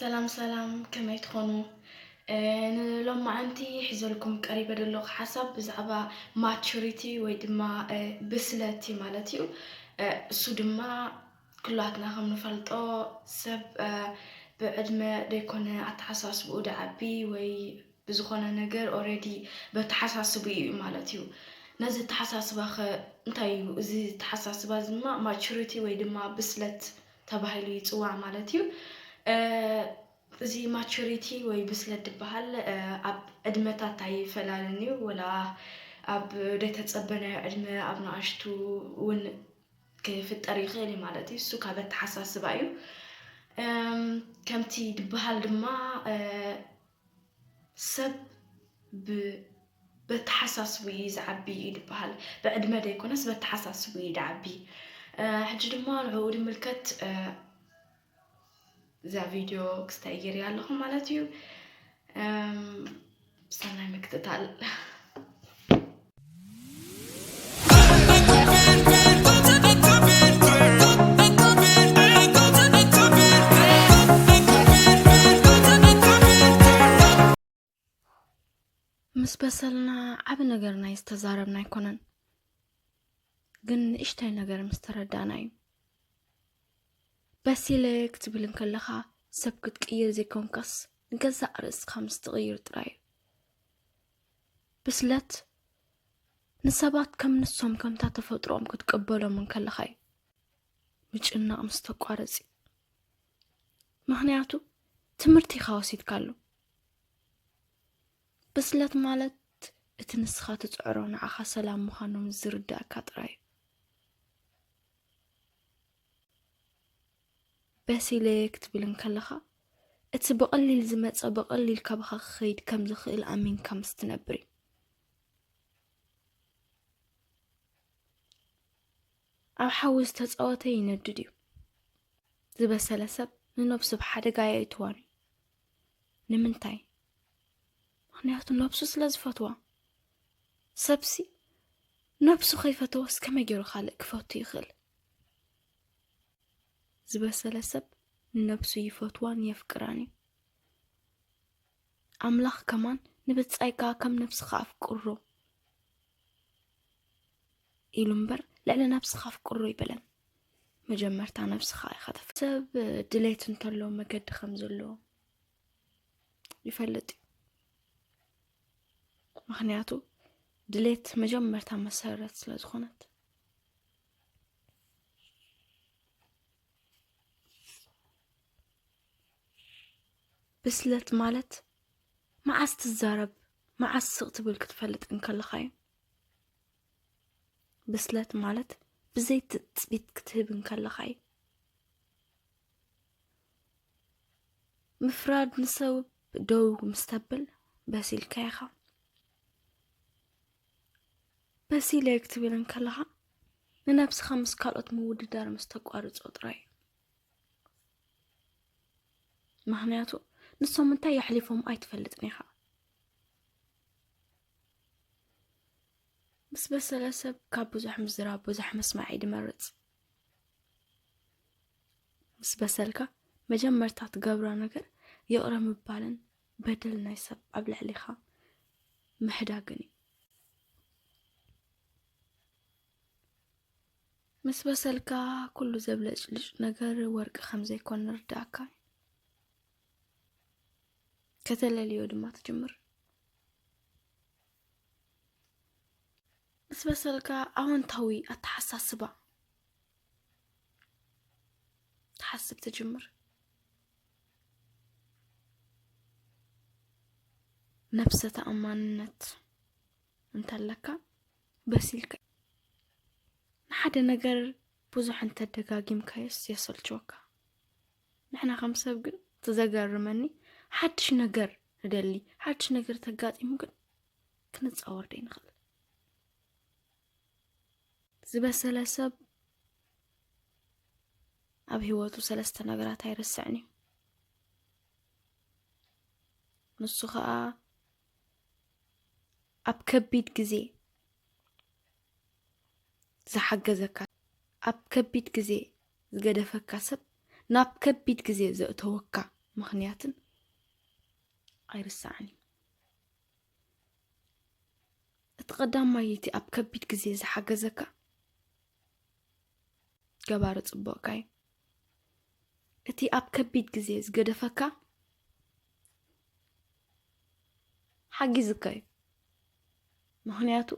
ሰላም ሰላም፣ ከመይ ትኾኑ? እ፣ ንሎማዓንቲ ሒዘልኩም ቀሪበ ዘለኹ ሓሳብ ብዛዕባ ማቹሪቲ ወይ ድማ፣ እ፣ ብስለት እዩ ማለት እዩ። እ፣ እሱ ድማ ኩላትና ከም ንፈልጦ ሰብ፣ እ፣ ብዕድመ ደይኮነ ኣተሓሳስብኡ ድዓቢ ወይ ብዝኾነ ነገር ኦልሬዲ በተሓሳስቡ እዩ ማለት እዩ። ነዚ ኣተሓሳስባ ኸ እንታይ እዩ? እዚ ኣተሓሳስባ እዚ ድማ ማቹሪቲ ወይ ድማ ብስለት ተባሂሉ ይጽዋዕ ማለት እዩ። እ፣ እዚ ማቹሪቲ ወይ ብስለት ዝበሃል፣ እ፣ ኣብ ዕድመታት ኣይፈላለን እዩ። ወላ ኣብ ደይተጸበናዮ ዕድመ ኣብ ንኣሽቱ እውን ክፍጠር ይኽእል እዩ ማለት እዩ። እሱ ካብ ኣተሓሳስባ እዩ። እም፣ ከምቲ ዝበሃል ድማ፣ እ፣ ሰብ ብ-፣ በተሓሳስቡ እዩ ዝዓቢ እዩ ዝበሃል። ብዕድመ ዘይኮነስ በተሓሳስቡ እዩ ዝዓቢ። እ፣ ሕጂ ድማ ንዕኡ ዝምልከት፣ እ፣ እዛ ቪድዮ ክስታይ ገይረያ ኣለኹ ማለት እዩ። እም፣ ሰናይ ምክትታል። ምስ በሰልና ዓቢ ነገር ናይ ዝተዛረብና ኣይኮነን፣ ግን ንእሽተይ ነገር ምስ ተረዳእና እዩ። በሲለ ክትብል እንከለኻ ሰብ ክትቅይር ዘይኮንካስ ንገዛእ ርእስኻ ምስ ትቕይር ጥራይ እዩ። ብስለት ንሰባት ከም ንሶም ከምታ ተፈጥሮኦም ክትቅበሎም እንከለኻ እዩ። ምጭናቕ ምስ ተቋረጽ እዩ። ምኽንያቱ ትምህርቲ ኢኻ ወሲድካሉ። ብስለት ማለት እቲ ንስኻ ትጽዕሮ ንዓኻ ሰላም ምዃኑ ምስ ዝርዳእካ ጥራይ እዩ። በሲለ ክትብል እንከለኻ እቲ ብቐሊል ዝመጸ ብቐሊል ካባኻ ክኸይድ ከም ዝኽእል ኣሚንካ ምስ ትነብር እዩ። ኣብ ሓዊ ዝተጸወተ ይነድድ እዩ። ዝበሰለ ሰብ ንነብሱ ኣብ ሓደጋ የእትዋን እዩ። ንምንታይ? ምኽንያቱ ነብሱ ስለ ዝፈትዋ። ሰብሲ ነብሱ ከይፈተወስ ከመይ ገይሩ ካልእ ክፈቱ ይኽእል? ዝበሰለ ሰብ ንነብሱ ይፈትዋን የፍቅራን እዩ። ኣምላኽ ከማን ንብጻይካ ከም ነብስኻ ኣፍቅሮ ኢሉ እምበር ልዕሊ ነብስኻ ኣፍቅሮ ይበለን። መጀመርታ ነብስኻ ኢኻ ተፍ-፣ ሰብ ድሌት እንተሎ መገዲ ከም ዘሎ ይፈልጥ እዩ። ምኽንያቱ ድሌት መጀመርታ መሰረት ስለ ዝኾነት። ብስለት ማለት መዓስ ትዛረብ፣ መዓስ ስቕ ትብል ክትፈልጥ እንከለኻ እዩ። ብስለት ማለት ብዘይ ትጽቢት ክትህብ እንከለኻ እዩ። ምፍራድ ንሰብ ደው ምስ ተብል በሲልካ ኢኻ። በሲለ ክትብል እንከለኻ ንነብስኻ ምስ ካልኦት ምውድዳር ምስ ተቋርጾ ጥራይ እዩ። ምኽንያቱ ንሶም እንታይ የሕሊፎም ኣይትፈልጥን ኢኻ። ምስ በሰለ ሰብ ካብ ብዙሕ ምዝራብ ብዙሕ ምስማዕ እዩ ዝመርጽ። ምስ በሰልካ መጀመርታ ትገብሮ ነገር ይቕረ ምባልን በደል ናይ ሰብ ኣብ ልዕሊኻ ምሕዳግን እዩ። ምስ በሰልካ ኩሉ ዘብለጭልጭ ነገር ወርቂ ከም ዘይኮነ ንርዳእካ። ከተለልዮ ድማ ትጅምር። ምስ በሰልካ ኣወንታዊ ኣተሓሳስባ ትሓስብ ትጅምር። ነብሰ ተኣማንነት እንተለካ በሲልካ። ንሓደ ነገር ብዙሕ እንተደጋጊምካዮስ የሰልችወካ። ንሕና ከም ሰብ ግን ትዘገርመኒ ሓድሽ ነገር ንደሊ። ሓድሽ ነገር ተጋጢሙ ግን ክንጻወር ደይንኽእል። ዝበሰለ ሰብ ኣብ ህይወቱ ሰለስተ ነገራት ኣይርስዕን እዩ። ንሱ ኸኣ ኣብ ከቢድ ግዜ ዝሓገዘካ፣ ኣብ ከቢድ ግዜ ዝገደፈካ ሰብ ናብ ከቢድ ግዜ ዘእተወካ ምኽንያትን ኣይርሳዕን እዩ። እቲ ቀዳማይ፣ እቲ ኣብ ከቢድ ግዜ ዝሓገዘካ ገባሪ ጽቡቕካ እዩ። እቲ ኣብ ከቢድ ግዜ ዝገደፈካ ሓጊዝካ እዩ። ምኽንያቱ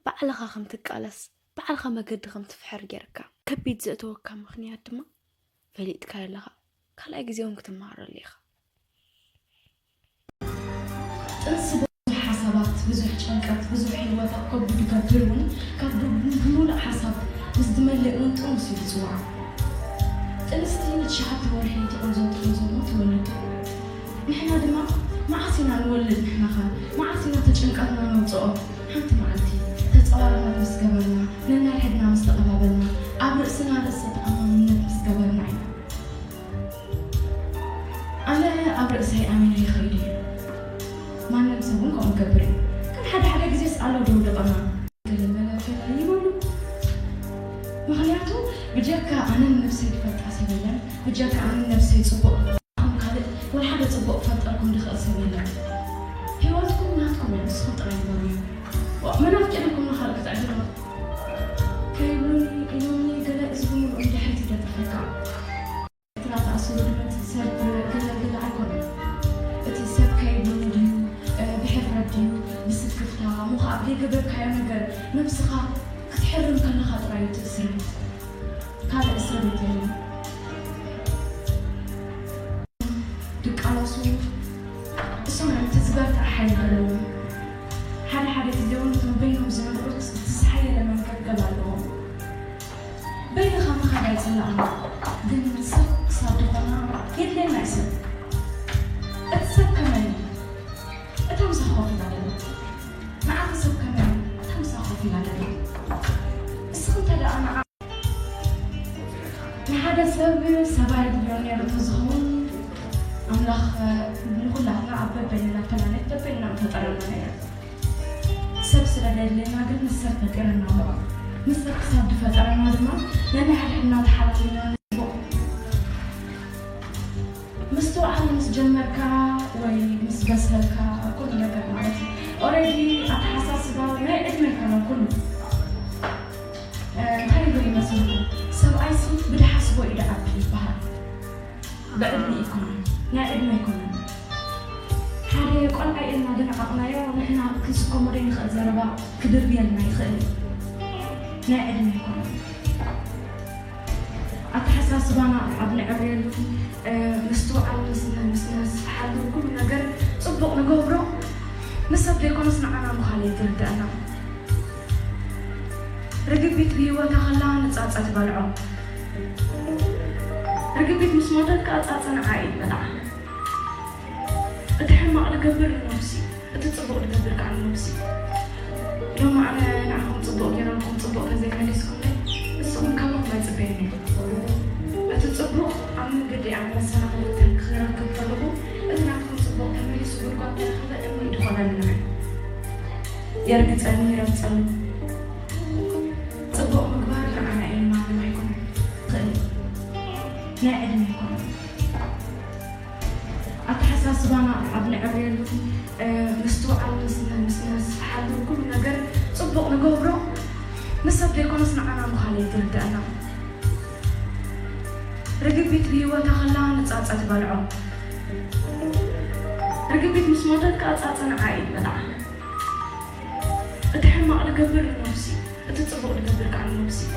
ባዕልኻ ከም ትቃለስ፣ ባዕልኻ መገዲ ከም ትፍሕር ጌርካ። ከቢድ ዘእተወካ ምኽንያት ድማ ፈሊጥካዮ ኣለኻ። ካልኣይ ግዜ እውን ክትመሃረሉ ኢኻ። ጥንሲ ብዙሕ ሓሳባት፣ ብዙሕ ጭንቀት፣ ብዙሕ ህይወት ኣብ ከብዱ ዝገብር እውን ካብ ብ-፣ ብምሉእ ሓሳብ ምስ ዝመልእ እውን ጥንሲ እዩ ዝፅዋዕ። ጥንስቲ ንትሽዓተ ወርሒ እቲ ቆንጆ ትሕዞ እሞ ትወልድ። ንሕና ድማ መዓስ ኢና ንወልድ? ንሕናኸ መዓስ ኢና ተጭንቀትና ነውፅኦ? ሓንቲ መዓልቲ ተፀዋርነት ምስ ገበርና፣ ነናይ ሕድና ምስ ተቐባበልና፣ ኣብ ርእስና ርእሰ ተኣማንነት ምስ ገበርና ኢና። ኣነ ኣብ ርእሰይ ኣሚነ ይኸይድ እዩ። ማንም ሰብ እውን ከምኡ ይገብር እዩ። ግን ሓደ ሓደ ግዜስ ኣሎ ዶ ደቐና ገለ መለከለ ይበሉ። ምኽንያቱ ብጀካ ኣነን ነብሰይ ዝፈልጣ ሰብ የለን። ብጀካ ኣነን ነብሰይ ጽቡቕ፣ ንዓኹም ካልእ ወላ ሓደ ጽቡቕ ክፈጠርኩም ዝኽእል ሰብ የለን። ህይወትኩም ናትኩም እያ፣ ንስኹም ጥራይ ግበሩ። ዋ፣ መን ኣፍቂድኩም ንኻልእ ክትዕድሉ? ከይብሉኒ ኢሎምኒ ገለ እዚ ብምልኡ ንድሕሪት ይደግፈካ። እቲ ናታ ኣስሩ ድመጽእ ሰብ ገለ ገለ ኣይኮነን። እቲ ሰብ ከይብሉኒ ድዩ፣ እ፣ ብሕፍረት ድዩ፣ ብስክፍታ፣ እሞ ኸኣ ብዘይገበርካዮ ነገር ነብስኻ ክትሕርም ከለኻ ጥራይ እዩ እቲ እስር ቤት። ካልእ እስር ቤት የለን። ድቃለሱ እሶም እዮም እቲ ዝበርትዕ ሓይሊ ዘለዎም። ሓደ ሓደ ግዜ እውን እቶም በይኖም ዝነብሩት እቲ ዝሓየለ መንከብከብ ኣለዎም። በይንኻ ምኻድ ኣይጽላእን፣ ግን ሰብ ክሳብ ዝኾና የድልየና እዩ ሰብ። እቲ ሰብ ከመይ እዩ? እታ ምሳኻ ኮፍ ኢላ ዘላ። ንዓኺ ሰብ ከመይ እዩ? እታ ምሳኻ ኮፍ ኢላ ዘላ። እስኺ እንተ ደኣ ንዓ-፣ ንሓደ ሰብ ሰብኣይ ድልዮ ነይሩ እንተዝኸውን፣ ኣምላኽ ንኹላትና ኣብ በበይንና ፕላኔት በበይንና ምፈጠረና ነይሩ። ሰብ ስለ ዘድልየና ግን ምስ ሰብ ፈጢረና እሞ፣ ምስ ሰብ ክሳብ ዝፈጠረና ድማ ነንሕድሕድና ተሓላሊና ንጽቡቕ። ምስትውዓል ምስ ጀመርካ ወይ ምስ በሰልካ ኩሉ ነገር ማለት እዩ። ኦሬዲ ኣተሓሳስባ ናይ ዕድመ ይኮነን ኩሉ። እ፣ እንታይ ይብል ይመስልኩም? ሰብኣይሲ ብድሓስቦ እዩ ድዓቢ ይበሃል። ብዕድመ ይኮነን፣ ናይ ዕድመ ይኮነን። ሓደ ቆልዓ ኢልና ዝነዓቕናዮ ንሕና ክንስከሞ ዘይንኽእል ዘረባ ክድርብየልና ይኽእል እዩ። ናይ ዕድመ ይኮነን። ኣተሓሳስባና ኣብ ንዕብየሉ፣ እ፣ ምስትውዓል ምስ ን-፣ ምስ ነስተሓድር ኩሉ ነገር ጽቡቕ ንገብሮ፣ ንሰብ ዘይኮነስ ንዓና ምዃኑ እዩ ዝርድኣና። ርግቢት ብህይወታ ከላ ንጻጸ ትበልዖ። ርግቢት ምስ ሞተት ከኣ ጻጸ ንዓ እዩ ዝበልዓ። እቲ ሕማቕ ዝገብር ንነብሱ እዩ፣ እቲ ጽቡቕ ዝገብር ከኣ ንነብሱ እዩ። ሎሚ ኣነ ንዓኹም ጽቡቕ ገይረልኩም ጽቡቕ ተዘይመሊስኩምለይ፣ ንስኹም ካባኹም ኣይጽበዮን እየ። እቲ ጽቡቕ ኣብ መንገዲ ኣብ መሰናኽልተን ክረክብ ከለኹ፣ እቲ ናትኩም ጽቡቕ ተመሊሱ ጉድጓድ ተረኸበ እምኒ ድኾነልና እዩ። የርግጸኒ ይረግጸኒ። ጽቡቕ ምግባር ንዓና እዩ፣ ንማንም ኣይኮነን። ይኽእል እዩ። ናይ ዕድመ ኣይኮነን። ኣተሓሳስባና ኣብ ንዕብየሉ፣ እ፣ ምስትውዓል ምስ ን-፣ ምስ ነስተሓድር ኩሉ ነገር ጽቡቕ ንገብሮ ንሰብ ዘይኮነስ ንዓና ምዃኑ እዩ ዝርድኣና። ርግቢት ብህይወታ ከላ ንጻጸ ትበልዖ። ርግቢት ምስ ሞተት ከኣ ጻጸ ንዓ እዩ ዝበልዓ። እቲ ሕማቕ ዝገብር ንነብሱ እዩ፣ እቲ ጽቡቕ ዝገብር ከኣ ንነብሱ እዩ።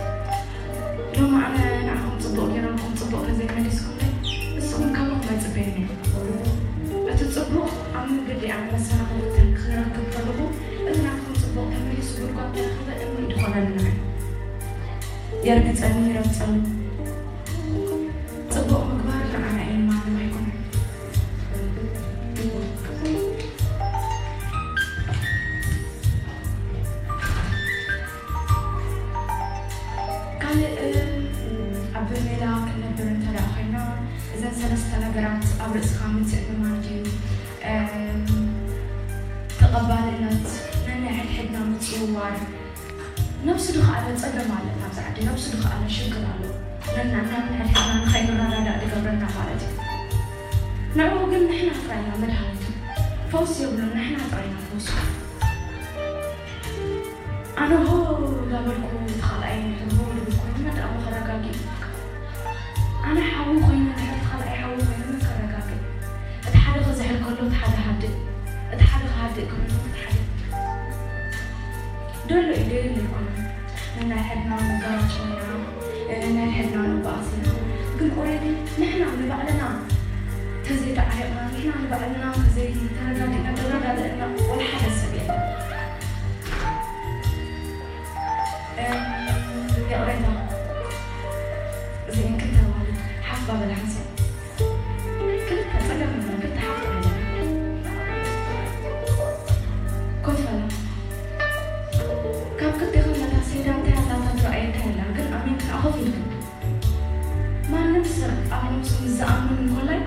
ሎሚ ኣነ ንዓኹም ጽቡቕ ገይረልኩም ጽቡቕ ተዘይመሊስኩምለይ፣ ንስኹም ካባኹም ኣይጽበዮን እየ። እቲ ጽቡቕ ኣብ መንገዲ ኣብ መሰናኽልተን ክረክብ ከለኹ፣ እቲ ናትኩም ጽቡቕ ተመሊሱ ጉድጓድ ተረኸበ እምኒ ድኾነልና እዩ። የርግጸኒ ይረግጸኒ። ጽቡቕ ምግባር ንዓና እዩ፣ ንማንም ኣይኮነን። ካልእ፣ ኣብ ሜዳ ክንነብር እንተ ደኣ ኮይና፣ እዘን ሰለስተ ነገራት ኣብ ርእስኻ ምትእምማን ድዩ፣ እም፣ ተቐባልነት፣ ነንሕድሕድና ምጽውዋር፣ ነብሱ ዝኸኣለ ጸገም ኣለና ኣብዚ ዓዲ፣ ነብሱ ዝኸኣለ ሽግር ኣሎ። ነና-፣ ነንሕድሕድና ንኸይንረዳዳእ ዝገብረና ማለት እዩ። ንዕኡ ግን ንሕና ጥራይ ኢና መድሃኒቱ። ፈውሲ የብሉን፣ ንሕና ጥራይ ኢና ፈውሱ። ኣነ ሆ እንዳበልኩ እቲ ካልኣይ እንድሕር ሆ ዝብል ኮይኑ መን ደኣ ከረጋግእ? ኣነ ሓዊ ኮይኑ እንድሕር እቲ ካልኣይ ሓዊ ኮይኑ መን ከረጋግእ? እቲ ሓደ ክዝሕል ከሎ እቲ ሓደ ሃድእ፣ እቲ ሓደ ክሃድእ ከሎ እቲ ሓደ ደሎ እዩ ደየለ ኣይኮነን። ነናይ ሕድና ንጋራቸው ኢና፣ ነናይ ሕድና ንበኣስ ኢና። ግን ኦረዲ ንሕና ንባዕልና ተዘይተዓሪቕና፣ ንሕና ንባዕልና ተዘይተረዳዲእና፣ ዘረዳድእና ወላ ሓደ ሰብ የለን። እም፣ ይቕሬታ፣ እዚአን ክልተ ኣዋልድ ሓፍ ባበላ ሓንሳእ ክልተ ጸገም ኣለና፣ ክልተ ሓፍ ኣለና። ኮፍ በላ። ካብ ክልቴኽን ነታ ሰይዳ እንታይ ኣላታ ትረኣየካ የላን፣ ግን ኣሚንክን ኮፍ ኢልክን። ማንም ሰብ ኣብ ነብሱ ምስ ዝኣምን እንኮላይ